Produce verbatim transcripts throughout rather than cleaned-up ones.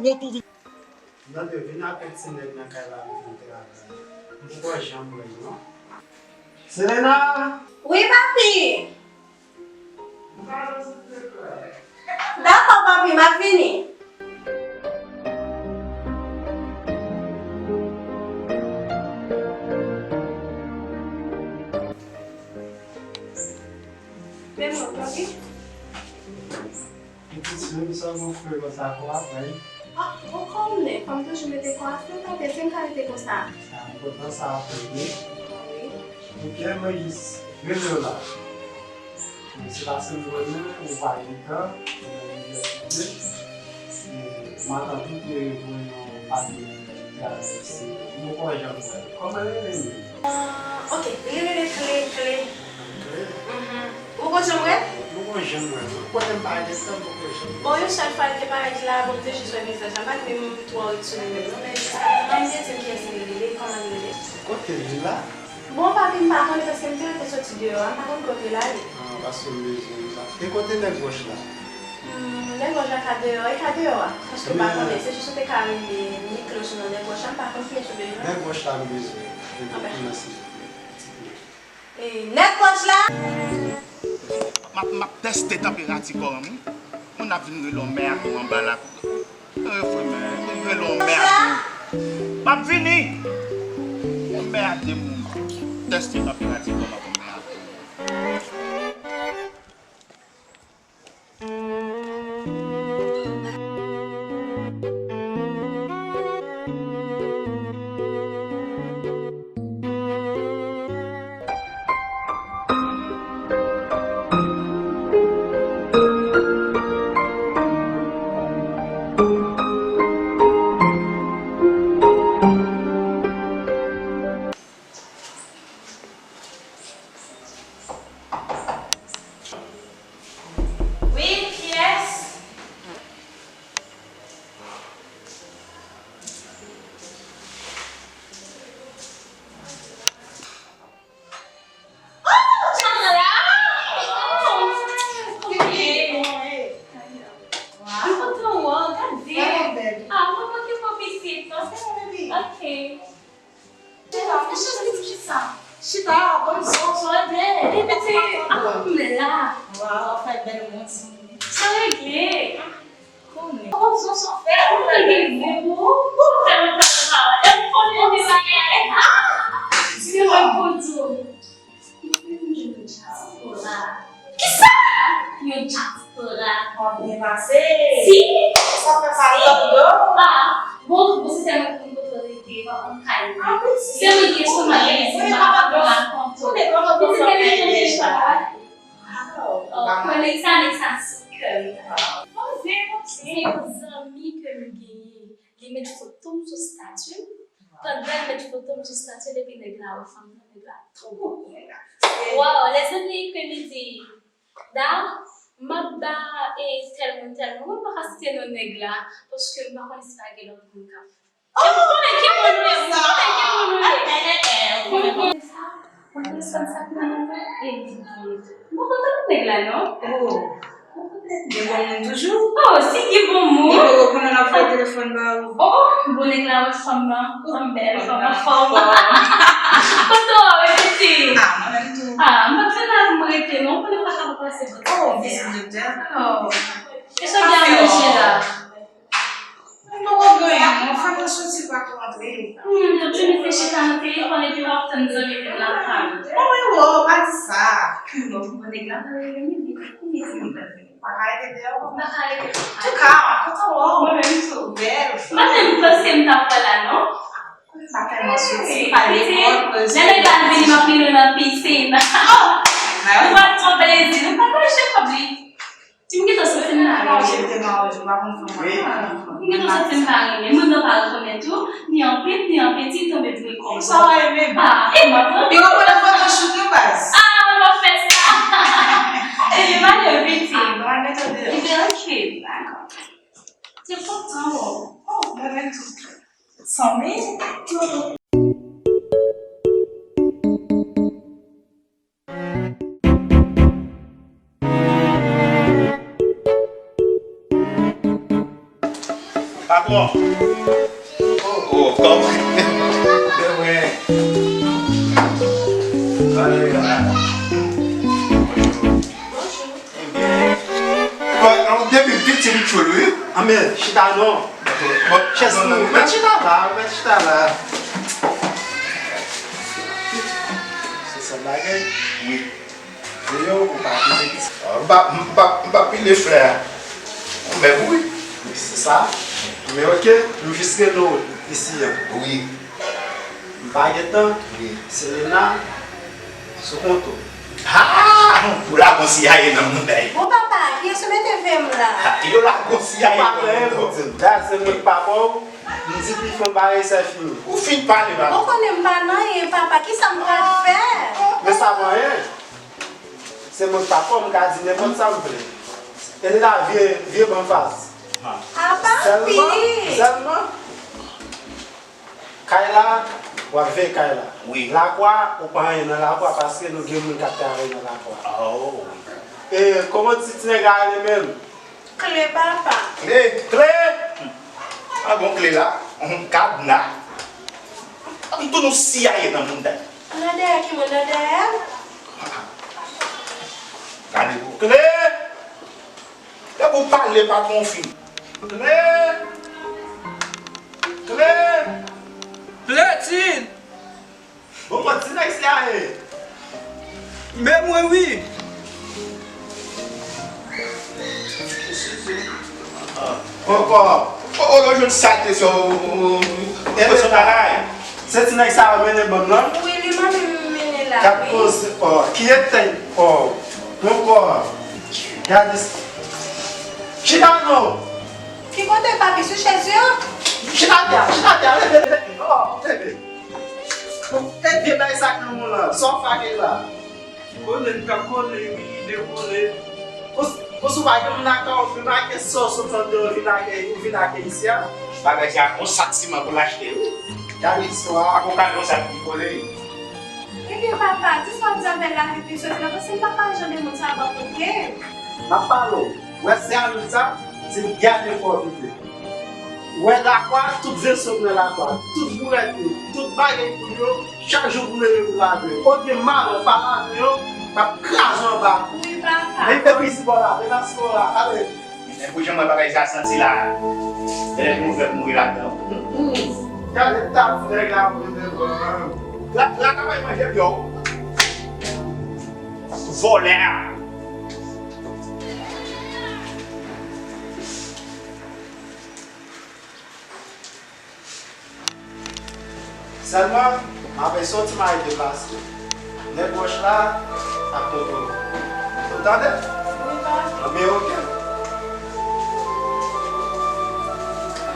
Mwen tou vin. Tande, vin ak yon ti nèg nan kay la, nou fè yon travay. M poko janm wè l, non. Selena! Wi, papi! Dakò, papi, m ap vini. Men mwen, papi. Pitit, menm sa gon frè konsa ko aprann. Ah, ou konnen, fò m toujou mete kò a frè, papi, èske m ka rete konsa? Ah, kontan sa aprann, wi. Wi. Ok, mwen jis rele w la. Se paske m konnen ou pa gen tan, ou nan inivèsite. E m atann tou ke voye yon papye travèse. M poko janm wè l. Kòman l rele menm? Ah, ok, li rele Kle, Kle. Kle? Mhm. Ou poko janm wè l? M poko janm wè l. Ou konnen m pa gen tan, m poko janm wè l. Bon, yon sèl fwa l te parèt la, bon, m te jis wè vizaj la. M pa t menm twò ret sou li menm, non, men jiskaprezan, m te di m kiyès li rele, kòman li rele. Kote li la? Bon, papi, m pa konnen paske m te rete soti deyò a, m pa konn kote l ale. Ah, paske m bezwen li la. E kote nèg wòch la? Hmm, nèg wòch la ka deyò, e ka deyò a. Paske m pa konnen, se jis ou te ka rele Nik Loj nan nèg wòch la, m pa konn kiyès ou bezwen. Nèg wòch la m bezwen. Anben. Mèsi. E nèg wòch la? M ap, m ap tèste tanperati kò an, wi. Moun ap vin rele yon mè a tou anba la. Refren, men, vin rele yon mè a tou. M ap vini. Yon mè a de moun. Tèste tanperati kò m avè yon mè a tou. Wi, kiyès? Oh, Chandra! Oh, ok. Mwen kontan wè w, gade. Ah, mwen manke fò pitit, non? Ok. Chita, chita, chita. Chita, bonjou, sa w ye? Epi ti, ah, m la. Waw, w ap fè bèl moun. Sa regle. Konnen. Ou konn sa w fè, ou fè bèl moun. Ou fè yon travay. E m konnen de bagay. Se mwen k pou di w. Mwen jwenn yon dyaspora. Kisa? Yon dyaspora. W ap byen pase. Si. Sa fè pa lòt do. Ah, bon, bon, se tèlman moun kote w rete, w ap antre kay ou. Ah, wi, si. Se mwen ki estomak blese, m pa ka pran kont ou. Pitit, gade jan w te chita. Oh, nèg sa, nèg sa sou kè m. Poze, poze. Se yon zanmi ke m genyen. Li met foto m sou stati m. Pandan l met foto m sou stati l, epi nèg la wè fanm nan, nèg la twò. Waw, lèzanmi, ke li di, Da, m ap ba, e, tèl moun, tèl moun. Mwen pa ka site non nèg la, paske m pa konnen si pa gen lòt moun k ap. E m konnen ki moun ou ye, m konnen ki moun ou ye. Ou konnen sa? Mwen te santi sa pou mwen, e li di, m pa kontan nèg la, non. Oh. Gen bon moun toujou? Oh, si gen bon moun. Li poko konnen l ap voye telefòn ba ou. Oh, oh, bon nèg la wè fanm nan, fanm bèl, fanm anfòm. Kote w ap rete? Ah, mwen menm tou. Ah, m pa t vin la pou m rete, non, konnen m pa ka pase bò. Oh, vin sou doktè. Oh. E sa gen a manje la? M poko gen anyen, non. Fè mwen soti pa tou antre. Hmm, tout jounen se chita nan telefòn epi w ap tann zanmi vin lakay ou. Mwen menm, oh, pa di sa. Bon, bon nèg la, mwen rele li, li di li pral vini. Pa ka rete deyò. Pa ka rete. Antouka, kontan wè w. Mwen menm tou. Bèl fanm. M pa menm panse m t ap wè la, non. M pa tèlman soti, pale kòb, lè nèg la vini, m ap mennen l nan pisin. Oh! Nou pral pran plezi, nou pa pral chèche kòb li. Si m gentan santi m mare. Manje, m te manje, m pa konn fanm manje. M gentan santi m mare, men moun nan pa rekonèt ou, ni an pit, ni an piti, tonbe vre kòm. Sa w ye menm? Ah, e m ap pran. Yo konn foto shoot nou baz. Ah, mwen pa fè sa. E li pa de piti. Ah, mwen mete w deyò. Li te ok, dakò. Se kontan, oh. Oh, mwen menm tou. Sanmi? Pa Oh, kòman? Byen, byen. Ale la. Ebyen, bon, depi piti m tchoul, wi. Anben, chita non. Bon, chèz nou, mèt chita la, mèt chita la. Se sa bagay. Wi. Yo, ou pa pile pis. Ah, m pa, m pa, m pa pile flè a. Ou mèt wi. Wi, se sa. Men oke, m jis rele w isi an. Wi. M pa gen tan. Wi. Selena, sou kont ou. Ha! Ou la gon siyaye nan mouda. Bon, papa, kiyès ou mete ve m la? Ha, yo la gon siyaye nan mouda. Ou pa fè anyen pou di m. Dayè, se mwen k papa w. M di pifò m pa reyisi fini. Ou fin pale, papa. Ou konnen m pa nan anyen, papa. Kisa m pral fè? Men sa pa anyen. Se mwen k papa w, m ka di nenpòt sa m vle. Elena, vire, vire ban m fas. Apa, sèlman, sèlman, kay la, w ap veye kay la. Wi. Lakwa, ou pa anyen nan lakwa paske nou gen moun k ap travay nan lakwa. Oh, wi. E, kòman ti, ti nèg la rele menm? Kle, papa. Kle. Kle! A bon, kle la? Kadna. Ann tou nou siyaye nan mouda. Nan dèyè ki moun nan dèyè? Gade pou kle! Depi w pale, patwon w fin. Kle! Kle! Kle, Tin! Bon, bon, ti nèg siyaye. Men mwen wi. Ankò. O, o, o, jwenn salte sou, e, e, bagay. Se ti nèg sa yo mennen banm nan? Wi, li mande m mennen la, wi. Kat koze, o, ki etèn, o, ankò. Gade s-, chita non. Ki kote papi sou chèz yo? Chita atè, chita atè, leve, leve, o, leve. E vye bagay sa k nan men w la, sa w fake la? Kole, m t ap kole, wi, dekole. Bon, bon, si w pa gen moun lakay ou, vin make sò, sot andeyò, vin ake, ou vin ake isi a. Bagay sa, yon sak siman pou l achte, wi. Gade istwa a. Ak yon kamyon sak pou kole. Ebyen, papa, di sa w ap di avè l la, epi soti la, paske m pa pale jan de moun sa ap koute. M ap pale w. Wè se a nou sa, se gade fò w vide. Wè lakwa, tout veso k nan lakwa, tout bourèt yo, tout bagay pou yo, chak jou pou leve pou lave. Olye malè pa lave yo, m ap kraze anba. Wi, papa. Men epi si bò la, men nan si bò la, ale. Men pou jan mwen bagay sa santi la, genlè pou nou fè mouri ladan. Gade tap nèg la pou devan. La, la ka bay manje pye w. Vòlè a. Sèlman, m ap soti m al deplase. Nèg wòch la ap tonbe. Ou tande? Wi, papa. Anben, oke.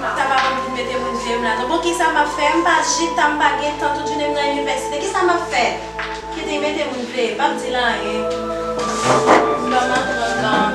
Sa pa anvi mete moun veye m la non. Bon, kisa m ap fè? M pa chita, m pa gen tan, tout jounen m nan inivèsite. Kisa m ap fè? Kite y mete moun veye, p ap di l anyen. M pa mal pran tan.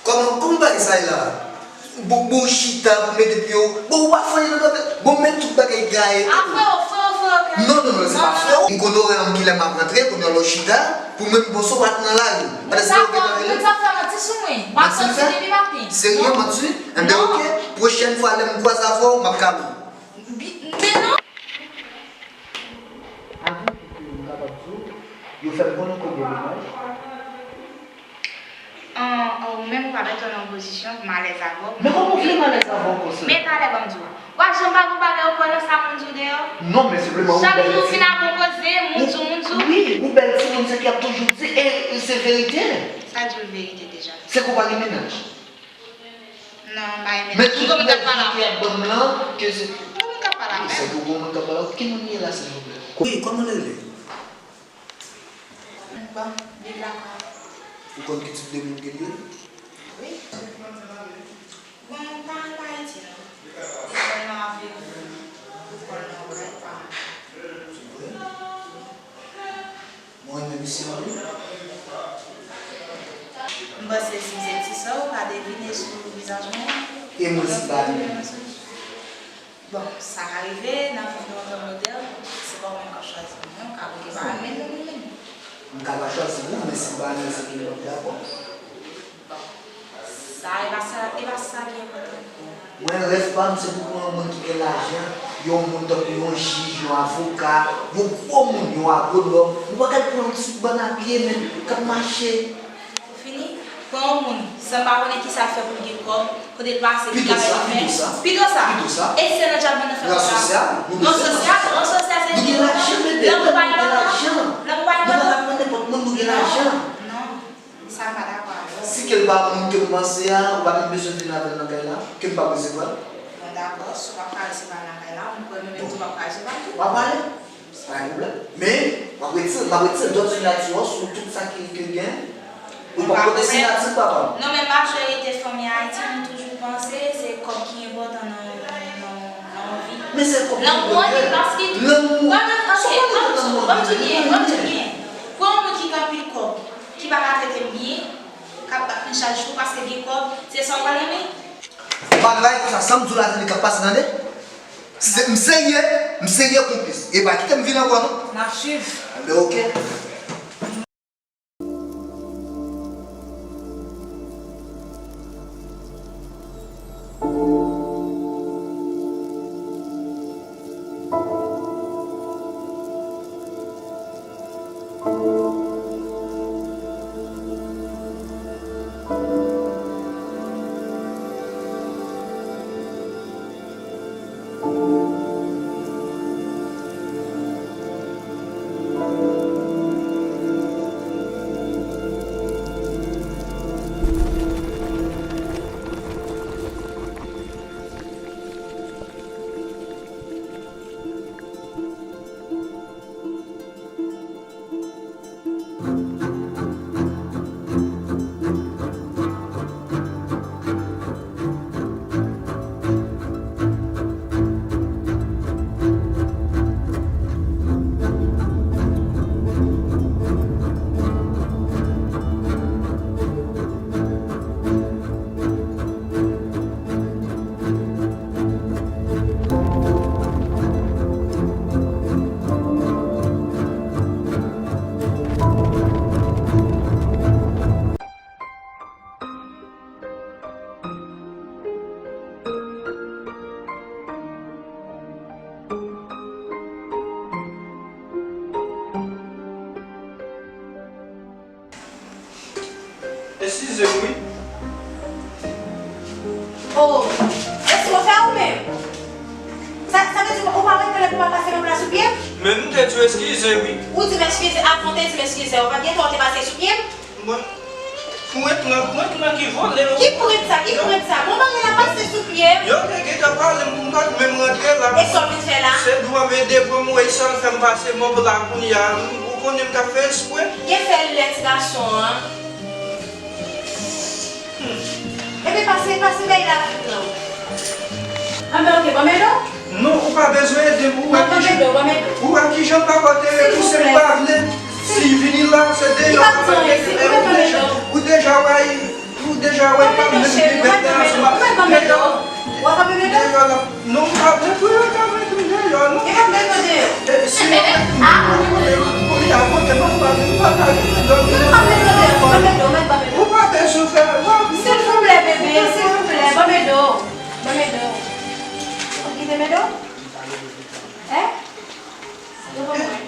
Kòman, kòman bagay sa ye la? Bon, bon, chita pou mete pye w. Bon, ou pa fè anyen nan dòmi. Bon, men tout bagay gaye. A, frewo, frewo, frewo, frewo. Non, non, non, se pa frewo. M konn orè m kilè m ap rantre, kounye a lè w chita, pou mwen, bon, se w pa t nan lari. Pandan se ou gentan rele. Ou sa fè manti sou mwen. M ap santi depi maten. Serye, manti? Enben, oke. Pwochèn fwa, lè m kwaze avè w, m ap kale w. Avan kite m kapab di w, yo fè m konnen konbyen mennaj. An, an, ou menm ou pa mete w nan yon pozisyon pou m alèz avè w. Men kòman w vle m alèz avè w konsa? Men talè ban m di w. Wa janm pa gon bagay ou kwè nan sa moun di w deyò? Non, men senpleman ou bèl timoun. Chak jou ou vin ak yon koze, moun di w, moun di w. Wi, ou bèl timoun, sa ki ap toujou di, e se verite. Sa di w verite deja. Se ke w pa gen mennaj. Non, m pa gen mennaj. Men tout mòd ki ap ban m lan, ke se. Gon moun k ap pale avè m. Wi, se ke gon moun k ap pale avè w. Ki moun li ye la, silvouplè? Wi, kòman l rele? Bon, viv lakay. Ou konn ki tip de moun ke l ye? Wi. Bon, m pa ann Ayiti, non. Li fè nan aviv, li fè nan kay pa m. Se vre? Mwen renmen misye anpil. M panse si m se ti sè w, ou ka devine sou vizaj mwen. E mwen si m pa renmen l? Bon, sa ka rive, nan viv nan yon tan modèn, se pa ou menm k ap chwazi moun nan, ou ka vle pa renmen l, ou renmen l. M ka pa chwazi moun, men si m pa renmen l, se ke m p ap dakò. Bon, sa, e pa sa, e pa sa ki enpòtan. Mwen, rèv pa m, se pou pran yon moun ki gen lajan, yon moun tankou yon jij, yon avoka, yon gwo moun, yon agwonòm. Nou pa ka pran yon ti bann a pye, menm, k ap mache. Ou fini? Pran yon moun, san m pa konnen kisa l fè pou l gen kòb, kote l pase, ki travay li fè. Pito sa, pito sa. Pito sa. Pito sa. E si se nan djab mwen nan fè kòb la? Rans sosyal, nou bezwen rans sosyal. Rans sosyal, se nou gen lajan, bebe, nou gen lajan. Lanmou pa enpòtan. Lanmou pa enpòtan. Nou pa ka pran nenpòt moun, nou gen lajan. Non, non. Sa m pa dakò avè w. Si ke l pa moun ke m panse a, ou pa menm bezwen vin avè l nan kay la, ke m p ap resevwa l. Bon, dakò, si w p ap ka resevwa l nan kay la, m kwè mwen menm tou m p ap ka resevwa l tou. W ap pale? Pa gen pwoblèm. Men, w ap retire, m ap retire dòt sou nati w sou tout sa ki, ki gen. Ou pa pote siyati papa m. Non, men majorite fanmi Ayiti, nou toujou panse se kòb ki enpòtan nan, nan, nan vi. Men se kòb ki enpòtan. Lanmou an, li plis ki tout. Lanmou. Wè, men, ok, ban m di w, ban m di w byen, ban m di w byen. Pou yon moun ki gen anpil kòb, ki pa ka trete m byen, k ap bat mwen chak jou paske gen kòb, se sa w pral renmen? Bagay konsa, sa m di w la, tande k ap pase, tande? Se, m serye, m serye konplis. E pa kite m vin ankò, non. N ap swiv. Enben, oke. Eskize m, wi. Oh, eskize w fè ou menm? Sa, sa vle di ou pa wè talè pou pa pase nan plas ou pye? Men m te di w eskize, wi. Ou di m eskize, avan w te di m eskize, ou pa t gen tan ou te pase sou pye m? Mwen, pwent lan, pwent lan ki vole, wi. Ki pwent sa, ki pwent sa? Bon, bagay la pase sou pye m. Yo te gentan pale m pou m pa t menm rantre la. E sa w vin fè la? Se dwa m e devwa m, ou wè sa l fè m pase mòb la kounye a. Ou konnen m t ap fè espre. Gen fè lè ti gason an. Epi pase, pase bay la vit non. Anben, ok, ban m ede w? Non, ou pa bezwen ede m. Ou wè kijan, ou wè kijan papa te pouse m pa vle. Si vini la, se deyò papa te. Ou deja, ou deja wè, ou deja wè pa menm gen bèt ansanm ak deyò. Ou ap ap ede? Deyò la. Non, m pa vle pou yo ta mete m deyò, non. E pa vle tande yo. E, si yo mete m deyò, pou yo ta vote m, m pa vle, m pa ta vle tande yo. Non, m pa vle tande yo, m pa vle tande yo, m pa vle tande yo. Ou pa bezwen fè, w ap... Silvouplè, bebe, silvouplè, ban m ede w. Ban m ede w. Ou kite m ede w? Hein? Yo ban mwen.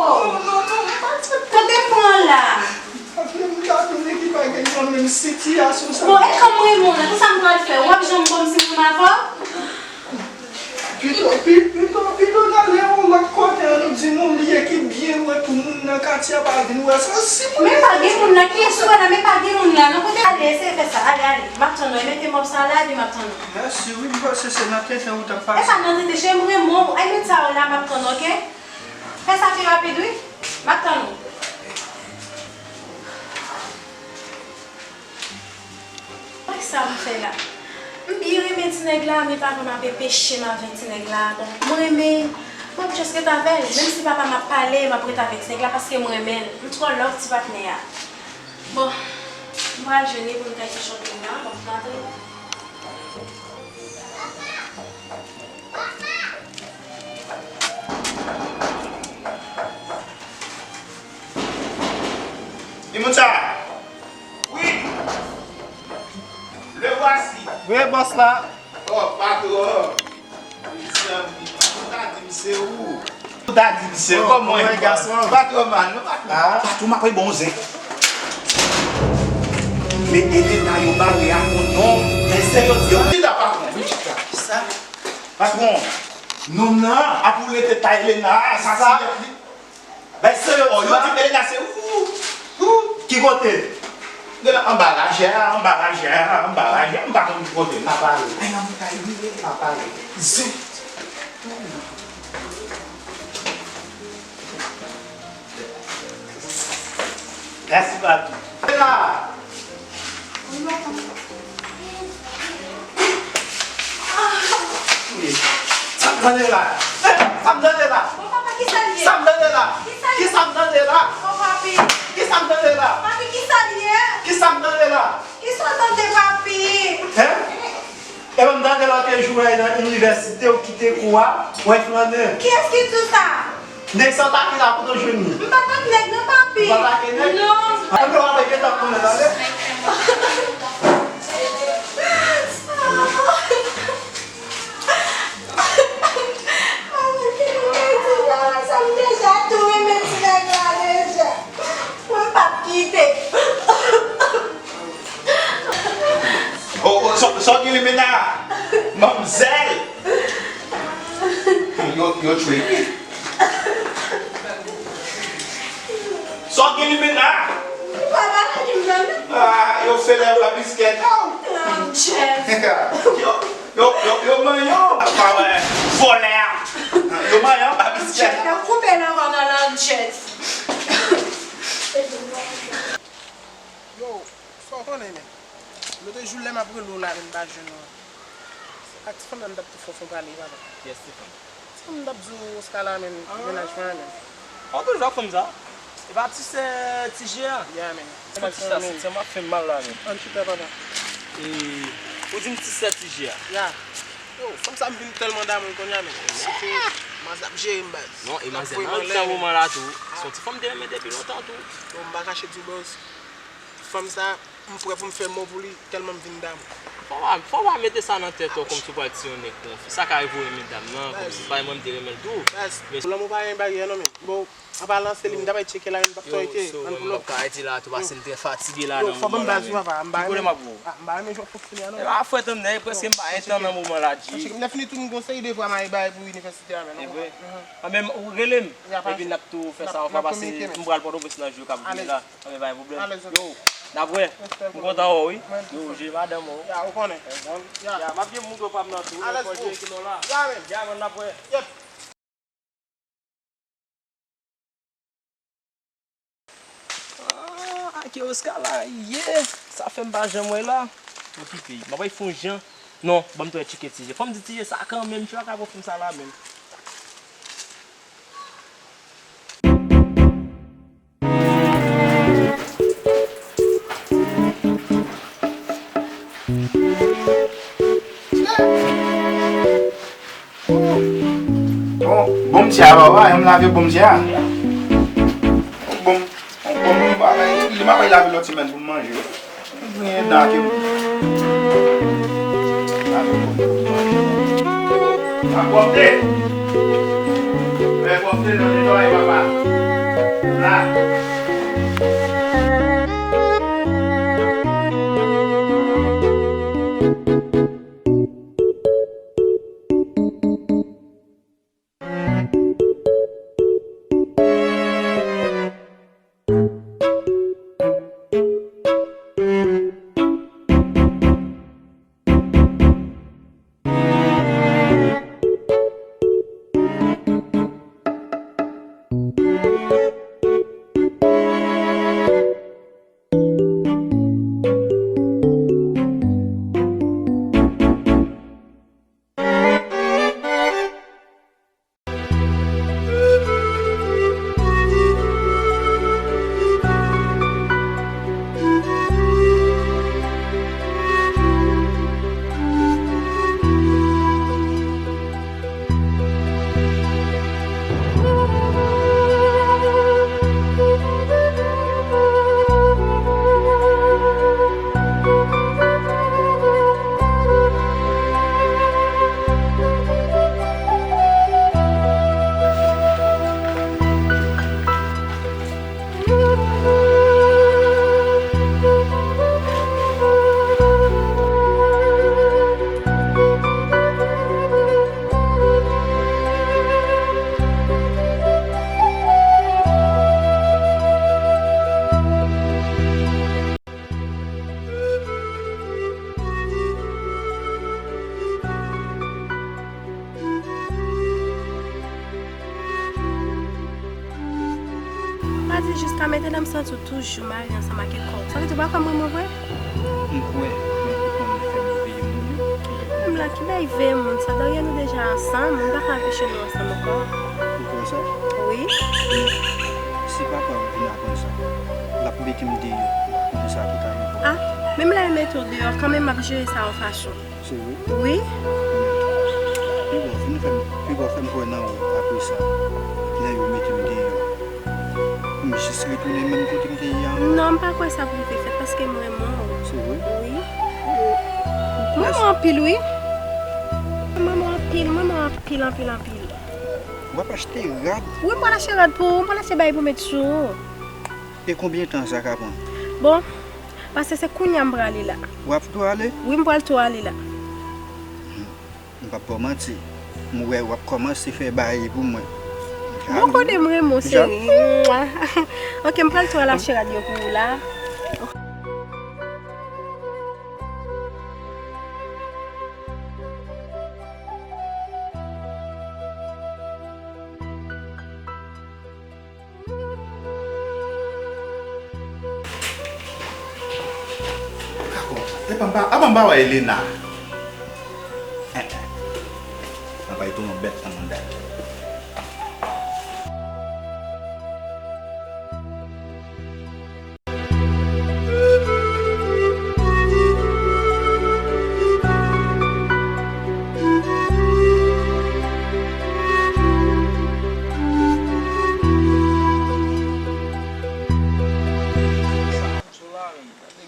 Oh! Kote pran la? Apre m ta tounen ki pa gen nan menm sitiyasyon sa. Bon, e kòm renmen w la, kisa m pral fè? W ap janm kòmsi m renmen avè w? Pito, pi- pito, pito n ale yon lòt kote, ann di nou li e ki byen wè pou moun nan katye a pa vin wè sa. Si moun Men pa gen moun la, kiyès ou wè la? Men pa gen moun la, non, kote? Ale, eseye fè sa, ale, ale. M ap tann ou, e mete mòp sa la, epi m ap tann ou. Mèsi, wi, m panse se nan tenten ou t ap pase. E pa nan tenten, cheri, m renmen w. Ay, met sa yo la, m ap tann ou, oke? Fè sa pi rapid, wi. M ap tann ou. Wè sa m fè la. M byen renmen ti nèg la, men papa m ap enpeche m avè ti nèg la. Donk, mwen renmen, m ap just ret avè l. Menm si papa m ap pale, m ap ret avè ti nèg la paske mwen renmen l. M twò love ti patnè a. Bon, m pral jwenn li pou n kay fè shopping nan. Donk, m antre. Ki moun sa? Wi. Le voici. Wi, bòs la. Oh, patwon. Mezanmi, ou ta di m se ou. Ou ta di m se ou. Kòman ou ye, patwon? Patwon, man, nou pa, patwon, m ap bon zen. Men Elena yo bare ak yon nonm, men se yo di yo. Ki ta patwon? Wi, chita. Sa. Patwon, nonm nan ap woule tèt a Elena, asasinèt li. Bay serye, oh, yo di Elena se ou. Ou. Ki kote? Anba lajè a, anba lajè a, anba lajè a, m pa konn ki kote. Pa pale. Ay, nan mwen kay vire. Pa pale. Zen. Mèsi, papi. Elena! Sa m tande la? Sa m tande la? Bon, papa, ki sa l ye? Sa m tande la? Ki sa l ye? Ki sa m tande la? Bon, papi. Ki sa m tande la? Papi, ki sa l ye? Ki sa m tande la? Ki sa w tande, papi? Hein? Epi m tande lòt jou a nan inivèsite, ou kite kou a, w al flannen. Kiyès ki di w sa? Nèg sa w take la, kote w jwenn li? M pa take nèg non, papi. Ou pa take nèg? Non. Anben w ap gentan konnen, tande? Sa m deja tou renmen ti nèg la deja. Mwen p ap kite. Oh, oh, sa, sa w gen limena? Manmzèl! Yo, yo tchwe. Sa w gen limena? Papa, ki m nan? Ah, yo fè lè yo pa biskèt, oh. Landjèz. Yo, yo, yo, yo manyen w. Pa wè, vòlè a. Yo manyen w pa biskèt. Yo koupe nan kò nan Landjèz. Yo, sa w konnen, men. Lòt jou, lè m ap rele w la, men m pa jwenn ou. Ak ti fanm nan, m t ap tou fè w fè w pale, papa. Kiyès ti fanm? Ti fanm m t ap di w, Oscar la, men, ah, mennaj mwen an, men. Ou toujou ak fanm sa? E pa ti sè Ti Jè a? Ya, men. Ti sè, ti sè, m ap fè m mal la, men. Ann chita, papa. E, ou di m ti sè Ti Jè a? Ya. Yo, fanm sa m vin tèlman damou l kounye a, men. Se ke Maz ap jere m, baz. Non, e Maz nan ansanm moman la tou. Se yon ti fanm m te renmen depi lontan tou. Bon, m pa kache di w, baz. Fanm sa, M prè pou m fè mò pou li, tèlman m vin damou. Fò w pa, fò w pa mete sa nan tèt ou kòmsi w pral tiye yon nèg pou yon fi. Sa ka rive w renmen dam nan, kòmsi se pa mwen m te renmen l tou. Baz, men lanmou pa gen bagay non, men. Bon, an palan se li, m ta bay tcheke la, men m p ap tòyte. Yo, so, mwen, m p ap ka rete la tou, paske m trè fatige la nan moman la, men. Ki kote m ap voye w? Ah, m pa renmen jan w fonksyone a non. E pa frèt m nan, e prèske m pa gen tan nan moman la, G. Chèke m ta fini tou, m gon seri devwa m al bay pou inivèsite a, men. E vre? Ah, men ou rele m. Epi n ap tou fè sa yon fwa, paske m pral Pòtoprens nan jou k ap vini la. Ah, men pa gen pwoblèm. Yo, n ap wè. M kontan wè w, wi. Yo, je madanm ou. Ya, ou konnen. Ya, m ap gen moun pa m nan tou. Alèz, bro. Ya, men. Ya, man, n ap wè. Yep. Ah, ake Oscar la ye. Sa fè m pa janm wè la. Okipe. M ap fè yon jan. Non, ban m tou tcheke Ti Je. Fò m di Ti Je sa kanmenm, Ti Je pa ka pran fim sa la menm. Bon, bonm ti a papa, yon lave bonm ti a. Bonm, bonm, li m ap lave lòt semèn pou m manje. Griyen dan ke m. Ak pwòpte. Fè pwòpte nan netwaye papa. La. Pa di jiskametenan m santi w toujou mare ansanm ak Ekò. Sa vle di w pa kwè m renmen w vre? M kwè, men ou konn fè m veye moun, wi. Menm la, ki bay veye moun sa? Dayè, nou deja ansanm, m pa ka anpeche nou ansanm ankò. Ou kwè sa? Wi. Men, si papa m vin aprann sa, l ap mete m deyò. Ou konn sa ki ka rive. Ah, menm lè yo mete w deyò, kanmenm m ap jere sa yon fason. Se vre? Wi. Pi bò, fin fè m, pi bò fè m kwè nan ou apre sa. Lè yo mete m deyò, pou m jis retounen menm kote m te ye a ankò? Non, m pa kwè sa pou rive fèt, paske m renmen w. Se vre? Wi. M renmen w anpil, wi. M renmen w anpil, m renmen w anpil, anpil, anpil. W ap achte rad? Wi, m pral achte rad pou ou, m pral achte bagay pou m met sou ou. E konbyen tan sa ka pran? Bon, paske se kounye a m prale la. W ap tou ale? Wi, m pral tou ale la. Hmm. M p ap ba w manti. M wè w ap kòmanse fè bagay pou mwen. Bon, kote m renmen w, cheri. Mwa. Ok, m pral tou al achte rad yo pou ou la. Apa m pa, apa m pa wè Elena? Eh, eh. Apa e tou yon bèt nan manda.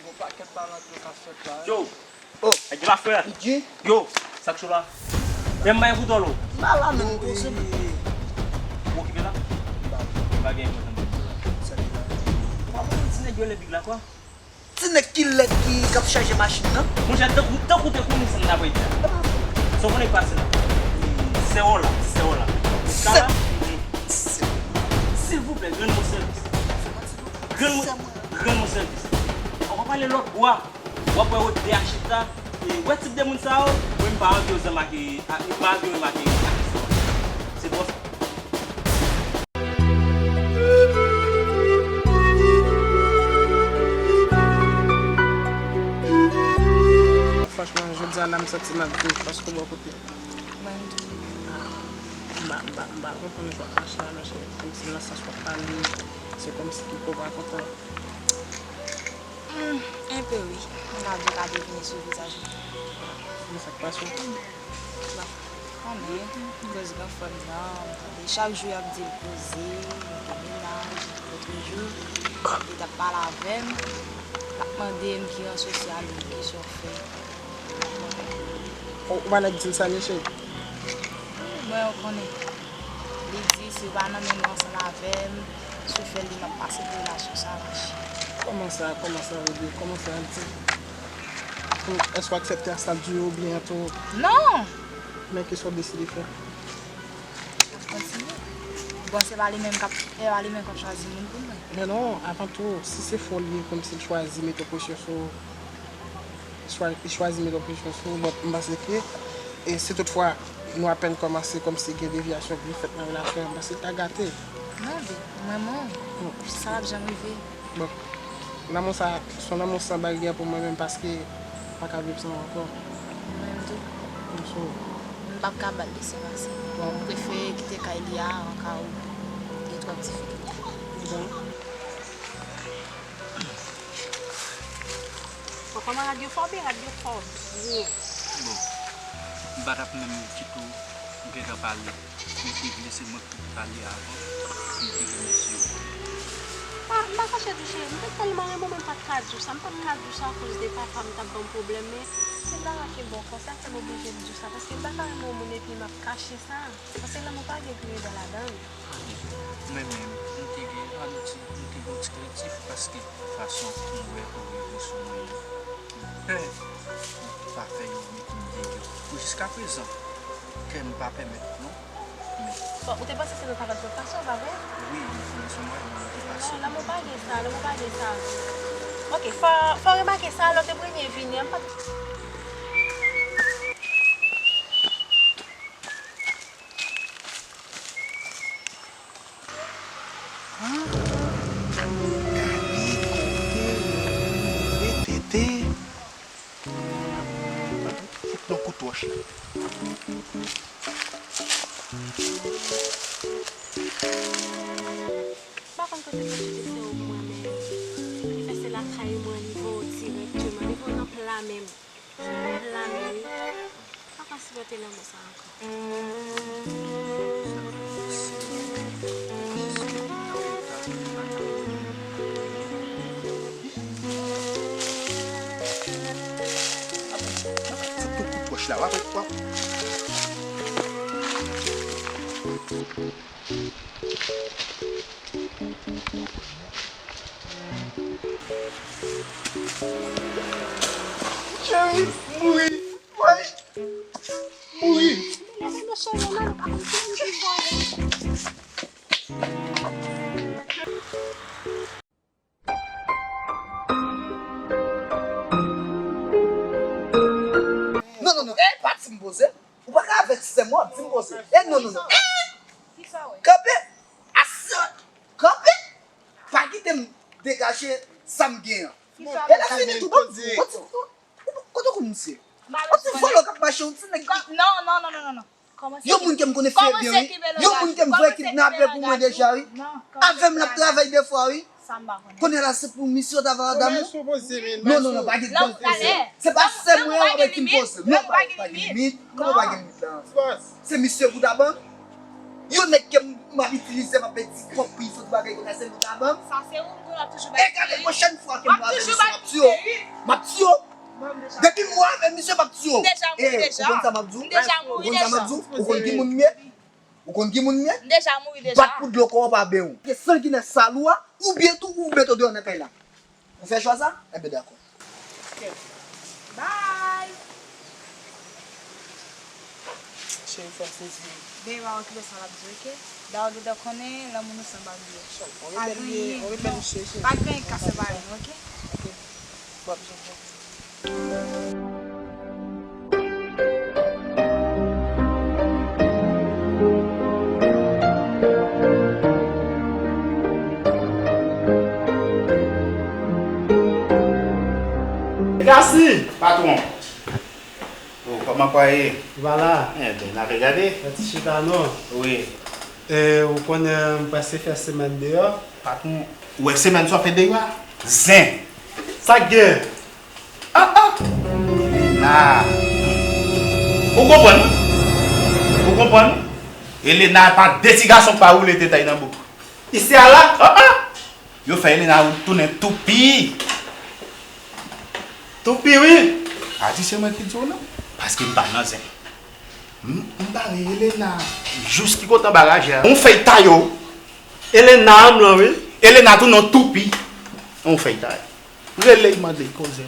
Gon pakèt palan ki ka fèt la. Yo! Oh! Nèg la frè! Yo! Sa k cho la? Fè m bay pou dòl ou. M pa la menm, m poze m. Ou okipe la? M pa la. M pa gen enpòtan pou la. Sa ki la? Ou pa konnen ti nèg yo lè big la kwa? Ti nèg ki lèd ki, k ap chaje machin nan. Monchè, tankou, tankou te konnen sa n t ap di a. Sa w konnen k pase la? Sè w la, sè w la. Sè. Silvouplè, rann mwen sèvis. Rann mwen, rann mwen sèvis. Ou pa pale lòt bwa. W ap wè yo de a chita. E, wè tip de moun sa yo, mwen m pa anvi yo zanm ak, ak, m pa anvi yo menm ak, ak istwa. Se twò sa. Franchman, jodi a la, m santi m ap viv paske w bò kote m. Mwen tou. M pa, m pa, m pa konprann jan w ap mache a, non, cheri. Kòmsi nan sans w ap pale, se kòmsi ou pa kontan. Hmm, enpe wi. M ka di w ka devine sou vizaj mwen. Men sa k pase w? Bon, konnen, koz gran frè m nan, m tande chak jou y ap di l poze, li gen mennaj, lòt jou, li t ap pale avè m, l ap mande m ki ran sosyal ou, kisa w fè. Ou, ou pa nèk di l sa, mesye? Mwen, ou konnen. Li di, si w pa nan menm rans ansanm avè m, si w fè l, li m ap pase pou relasyon sa mache. Kòman sa, kòman sa, Roody? Kòman sa, di? Èske w aksepte a sa di yo oubyen tou? Non! Men kisa w deside fè? Kontinye. Bon, se pa li menm k ap, se pa li menm k ap chwazi moun pou mwen. Men non, avan tou, si se fè w li ye, kòmsi l chwazi mete presyon sou ou, chwa-, li chwazi mete presyon sou ou, bon, m panse ke, e si toutfwa nou apèn kòmanse, kòmsi gen devyasyon ki fèt nan relasyon an, m panse l ta gate. Non, babe, mwen, mwen, sa p ap janm rive. Bon, lanmou sa, se yon lanmou san baryè pou mwen menm, paske m pa ka viv san ou ankò. Mwen menm tou. M sou. M p ap ka ba l lese pase. Bon. M prefere kite kay li a, an ka ou gen twòp difikilte. Bon. Bon, kòman rad yo fè w byen? Rad yo fè w byen. Bon, m pa t ap menm kite w gentan pale. M te vle se mwen ki te pale avan, m te remèsye w. Ah, m pa kache di w, cheri, m te tèlman renmen w, men m pa t ka di w sa. M pa t ka di w sa akoz de papa m t ap ban m pwoblèm, men se Dara ki bon kò, sa fè m oblije di w sa, paske m pa ka renmen yon moun epi m ap kache sa. Paske lanmou pa gen pri ede ladan l. Mwen menm, m te gen, ann di, m te gen yon ti krentif paske fason m wè ou rive sou mwen an, m pè pou pa fè yo mete m deyò. Pou jiskaprezan, kè m pa pèmèt non. Men. Bon, ou te panse se nan travay sou pase w, pa vre? Wi, m te panse mwen, mwen te pase. Non, lanmou pa gen sa, lanmou pa gen sa. Ok, fò, fò w remake sa, lè w te premye vini an, m pa t Ah, gade kote yo moute tete. Fout non kout wòch la. M pa konn kote pou kite se ou mwen menm. Li fè se lakay mwen, li voye w dirèkteman, li voye w nan pla menm. Lame wi. Pa ka sipòte lanmou sa ankò. Fout tout kout wòch la, w ap, w ap. Cheri, mouri. Woy. Mouri. Non, non, non. Eh, pa di m poze. Ou pa ka avèk sè m, w ap di m poze. Eh, non, non, non. Eh! Kanpe! Asè! Kanpe! Pa kite m degaje sa m gen an. E lè fini tou, bon, bon, bon, kote kou misye? Yon ti vòlò k ap mache, yon ti nèg ki... Non, non, non, non, non, non. Yon moun ke m konnen fè byen, wi. Yon moun ke m vle kidnape pou mwen deja, wi. Avè m l ap travay defwa, wi. Kounye a la, se pou misye w ta va damou. Non, non, non, pa gen pwoblèm. Se pa sè mwen an, w ap ki m poze. Non, pa, pa gen limit. Kòman pa gen limit la? Se misye pou ta ban? Yon nèg ke m M ap itilize, m ap pedi twòp pri, sot bagay konsa, se nou ta ban m. Sa se ou, m konnen w ap toujou bay. E gade, pwochèn fwa ke m wè avè misye, m ap tiye w. M ap tiye w. Depi m wè avè misye, m ap tiye w. M deja mouri deja. Ou konn sa m ap di w? M deja mouri deja. Ou konn sa m ap di w? Ou konn ki moun m ye? Ou konn ki moun m ye? M deja mouri deja. Bat pou dlo kò w pa ben w. Ke sanginè sal ou a, oubyen tou ou mete w deyò nan kay la. Ou fè chwa sa? Enben dakò. Ok. Bye! Cheri, fè sezi. Bebe, pa okipe sa l ap di, ok? Dayè, w gentan konnen, lanmou nou san bagay. On rebèl li ye, on rebèl li, cheri. Pa gen anyen k ka separe nou, ok? Ok. Bon, jan. Gasi! Patwon. Oh, kòman kwa ye? Vala. Enben, n ap gade. Yon ti chita non. Wi. E, ou konnen m prèske fè semèn deyò. Patwon, ou wè semèn sa w fè deyò a? Zen. Sa k gen? Ah, ah. Elena. Ou konprann? Ou konprann? Elena pa de ti gason k pa woule tèt a y nan bouk. Isi a la? Ah, ah. Yo fè Elena tounen toupi. Toupi, wi. A di se mwen ki di w non. Paske m pa nan zen. M, m bare Elena jous ki kote anba rajè a. On fèy taye w. Elena m lan, wi. Elena tounen toupi. On fèy taye. Rele y mande y koze.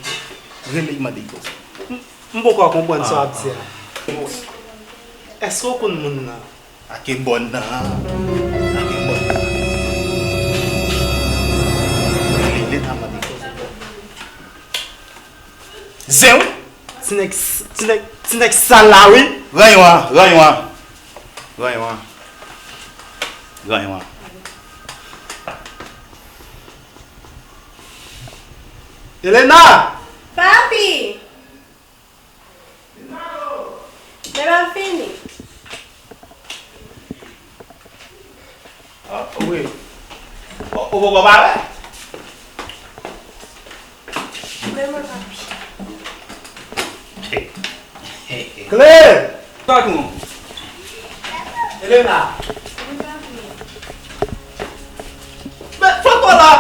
Rele y mande y koze. M, m poko konprann sa w ap di a. Èske w konn moun nan? Ake bòn nan. Ake bòn nan. Rele Elena mande y koze. Zen wi. Ti nèg, ti nèg, ti nèg sal la wi. Ranyon an, ranyon an. Ranyon an. Ranyon an. Elena! Papi! Men m ap fini. Ah, wi. Ou, ou poko parèt? Wi, mwen papi. Kle! Patwon. Elena. Wi, papi. Men foto la!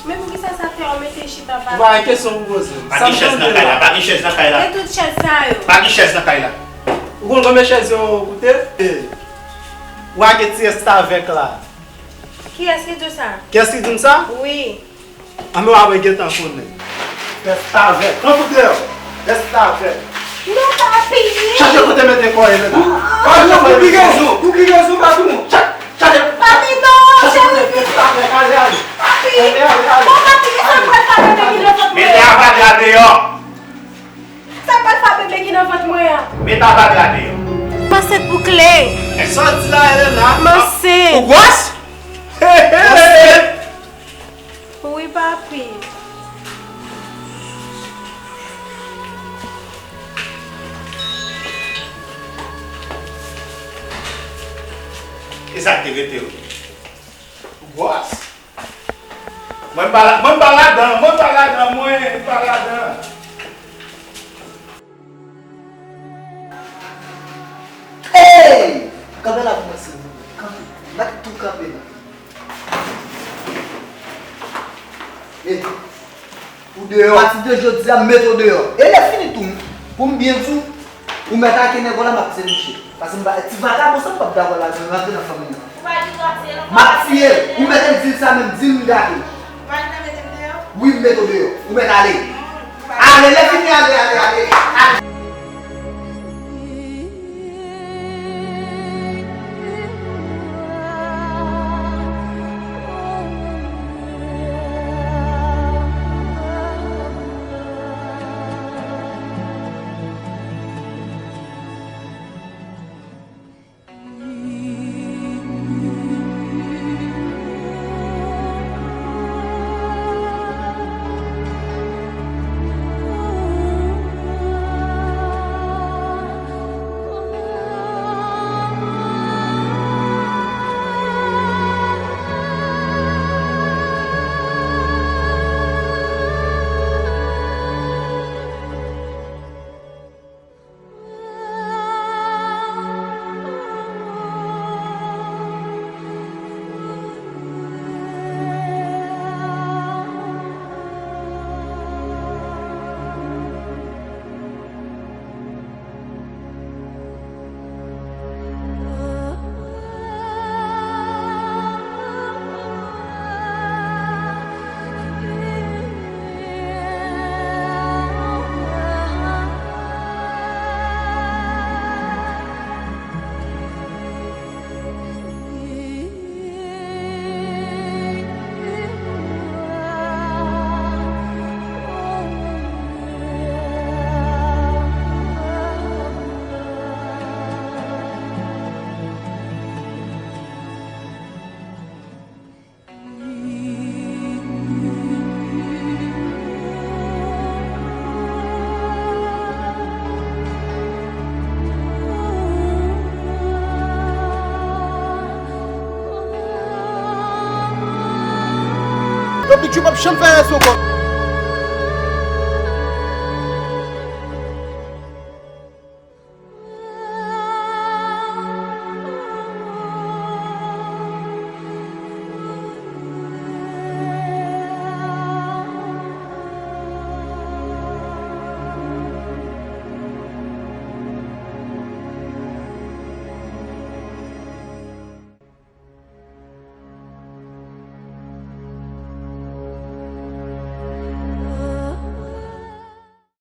Men poukisa sa fè w mete chita pa... Ou pa gen kesyon pou poze m. Pa gen chèz nan kay la, pa gen chèz nan kay la. Men tout chèz sa yo. Pa gen chèz nan kay la. Ou konn konbyen chèz yo koute? E, ou a gen ti restavèk la. Kiyès ki di w sa? Kiyès ki di m sa? Wi. Anben w ap wè gentan konnen. Restavèk. Pran fout deyò. Restavèk. Non, papi. Chache kote mete kò w, Elena. Papi, non, pou ki rezon? Pou ki rezon, patwon? Cha-, chache. Papi, non, cheri. Chache kote mete restavèk. Ale, ale. Papi. Ale, ale, ale. Bon, papi, men sa pral fè bebe ki nan vant mwen an? Mete avadra deyò. Sa pral fè bebe ki nan vant mwen an? Mete avadra deyò. M ansent pou Kle. Sa w di la, Elena? M ansent. Ou gwòs? Ou ansent? Wi, papi. E sa k te rete w? Gwòs. Mwen m pa la, mwen m pa ladan, mwen m pa ladan, mwen m pa ladan. Hey! Kanpe la pou mwen, silvouplè. Kanpe. Mèt tou kanpe la. Hey! Ou deyò. Pati de jodi a, m mete w deyò. E lè fini tou, pou m byen di w, ou mèt ake nèg w la, m ap tire mouche. Paske m pa, ti vagabon sa, m p ap dakò ladan l rantre nan fanmi an. M ap tiye l. Ou mèt di l sa menm, di l m gate. Wi, m mete w deyò. Ou mèt ale. Ale, lè fini, ale, ale, ale. Ale. Big Joe p ap janm fè erè sou kò.